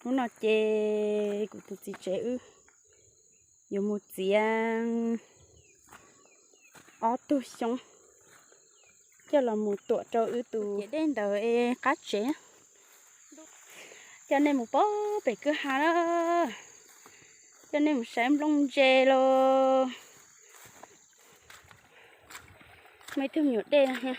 Hnub no ces kuv tus txiv tsev wb yuav mus txiav ob tug xyoob coj los mus tuam rau wb tus dej ntawd es qab tsev. Coj nej mus pab pem kwj ha na, coj nej mus saib nplooj ntse los. Muaj ib tug me nyuam dej no thiab.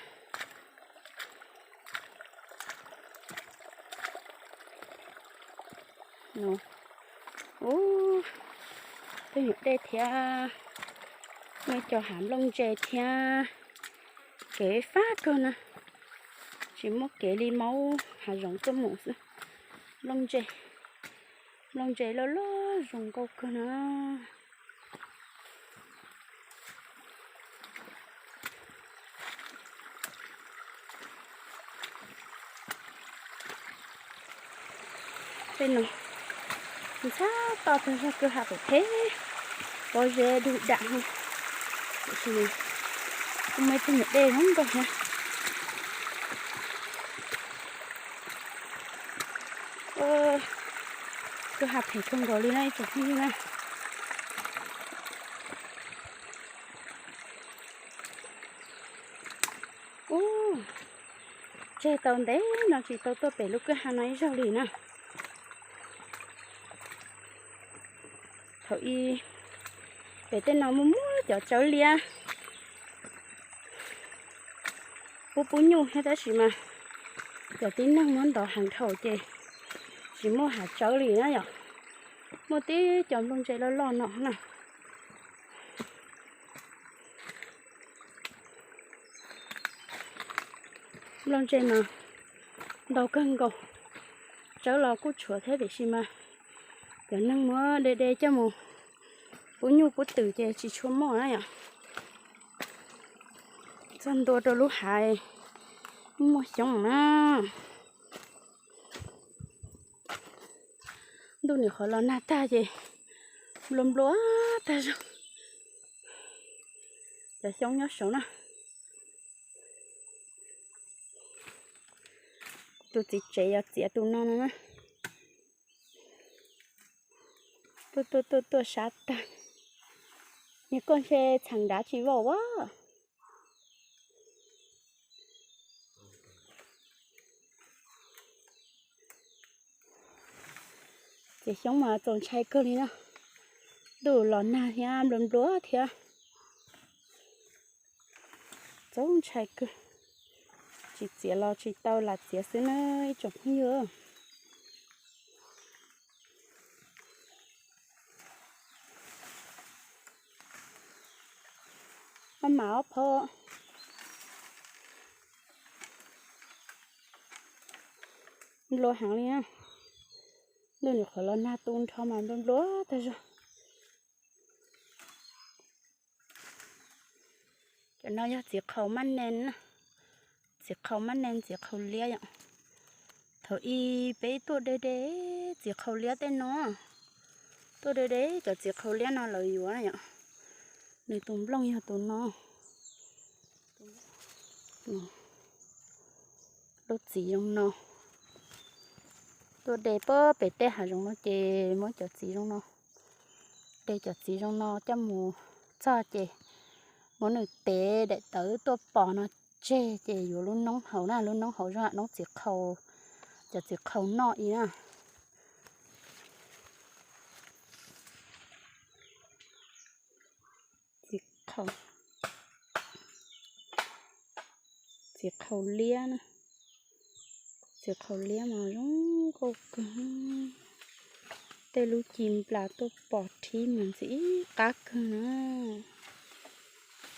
Ub, tus me nyuam dej thiab, muaj cov hav nplooj ntse thiab. Kev fab kawg na, tsis muaj kev li, maub hav zoov tuaj mus xwb. Nplooj ntse, nplooj ntse loj loj zoo nkauj kawg na. Tej no ntxhab toj tag zog, kwj ha phem phem, pob zeb dug dam no, tiam sis kuj muaj ib tug me nyuam dej zoo nkauj thiab. Kwj ha phem kawg nkaus li na ib tsoom phooj ywg na. Ub, tseg tau ntev no tsis tau tuaj pem lub kwj ha no ib zaug li na. Thaum ub pem tej no muaj muaj cov tsawb liab pub pub nyuj thiab, tab sis mas cov tib neeg muab ntov heev dhau ces tsis muaj hav tsawb li na yom. Muaj tib cov nplooj ntse loj loj no na. Nplooj ntse mas ntau kawg nkaus, tsawb los kuj tshuav thiab, tiam sis mas cov neeg muab de de coj mus pub nyuj pub twm ces tsis tshua muaj na yom. Txog ntua rau lub hav muaj xyoob na. Ntuj nim qhuav los nag tag ces nplua nplua tag zog. Cov xyoob nyob saud na. Tus txiv tsev yog txiav tus no no na. Tuaj tuaj tuaj tuaj sab tag. Niag koj ntshe txheem dav tsis vau a. Txiav xyoob mas txaus ntshai kawg li na. Ntuj los nag thiab nplua nplua thiab. Txaus ntshai kawg. Tsis txiav los tsis tau, lam txiav xwb na ib tsoom phooj ywg. Ob mas ob phav. Nplua heev li na. Ntuj nim qhuav los nag tu nrho mas nplua nplua tag zog. Cov no yog txiv qhaus mab nees, txiv qhaus mab nees, txiv qhaus liab yom. Thaum ub peb tuaj de de txiv qhaus liab tej no, tuaj de de cov txiv qhaus liab no lawv yuav yom. Nws tus nplooj yog tus no. Lub txiv zoo no, tuaj de pem tej hav zoov no ces muab cov txiv zoo no, de cov txiv zoo no coj mus txog ces muab nws tev daim tawv tuaj pos no tseg ces yuav lub noob hauv na, lub noob hauv zoo noob txiv qhaus, cov txiv qhaus noj ib na. Txiv qhaus, txiv qhaus liab na, txiv qhaus liab mas zoo nkauj kawg. Tej lub ci nplas tuaj pos rhib mas ntxim qab kawg na.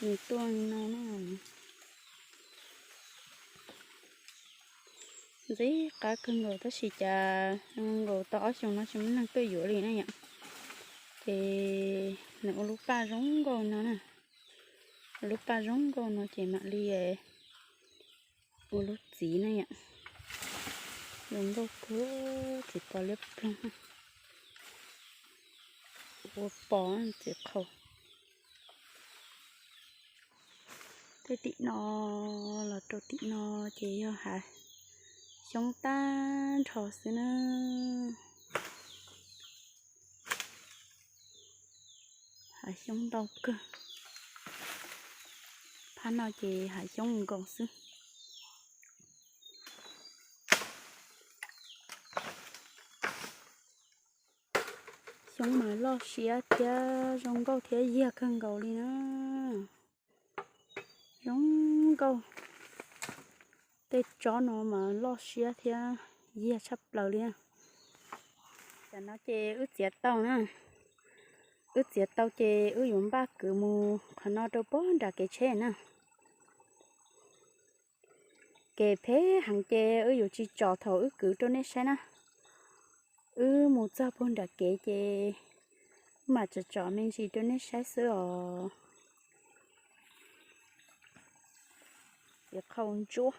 Nws tuaj no na, ntxim qab kawg nkaus tab sis cas zoo nkaus tau ob xyoos no tsis muaj neeg tuaj yuav li na yom. Ces nws ua lub paj zoo nkauj no na, ua lub paj zoo nkauj no ces mam li ua lub txiv na yom. Zoo nkauj kawg, txiv pos liab ploog, ua pos txiv qhaus. Tej tim no los rau tim no ces yog hav xyoob tag nrho xwb na. Xyoob ntau kawg. Phab no ces hav xyoob nkaus xwb. Xyoob mas loj siab thiab zoo nkauj thiab yiag kawg nkaus li na. Zoo nkauj. Tej tsob no mas loj siab thiab yiag tshaj plaws li na. Tam no ces wb txiav tau na. Wb txiav tau ces wb yuav npaj kwv mus qhov no rau puag nram kev tsheb na. Kev phem heev ces wb yuav tsis tsom thaum wb kwv rau nej saib na. Wb mus txog puag nram kev ces wb mam tsom tsom me ntsis rau nej saib xwb os. Txiv qhau ntsuab.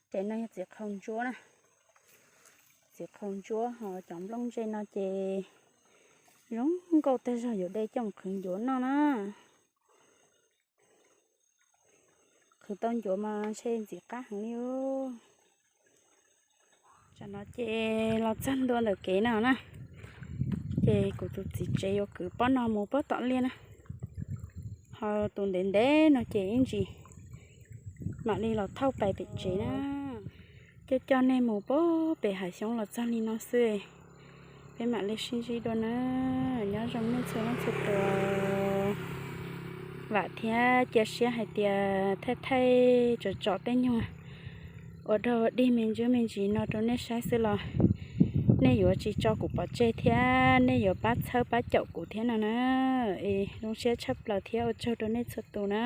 Ces no yog txiv qhau ntsuab na. Txiv qhau ntsuab ho cov nplooj ntse no ces zoo nkauj tag zog, yuav de coj mus qhwv ncuav noj na. Qhwv tau ncuav mas ntshe ntxim qab heev li. Tam no ces los txog ntua ntawm kev no na, ces kuv tus txiv tsev yuav kwv pob no mus pob tom liaj na. Ho tus ntev ntev no ces ib ntsis mam li los thauj pais pem tsev na. Coj coj nej mus puag pem hav xyoob los txog li no xwb, peb mam li sib ntsib dua na. Nyob zoo nej txhua leej txhua tus. Vam thiab cia siab hais tias thaij thaij tsom tsom tej nyuag ua dog dig me ntsis me ntsis no rau nej saib xwb los nej yuav tsis tso kuv pov tseg thiab nej yuav pab txhawb pab caum kuv thiab no na. Es zoo siab tshaj plaws thiab ua tsaug rau nej txhua tus na.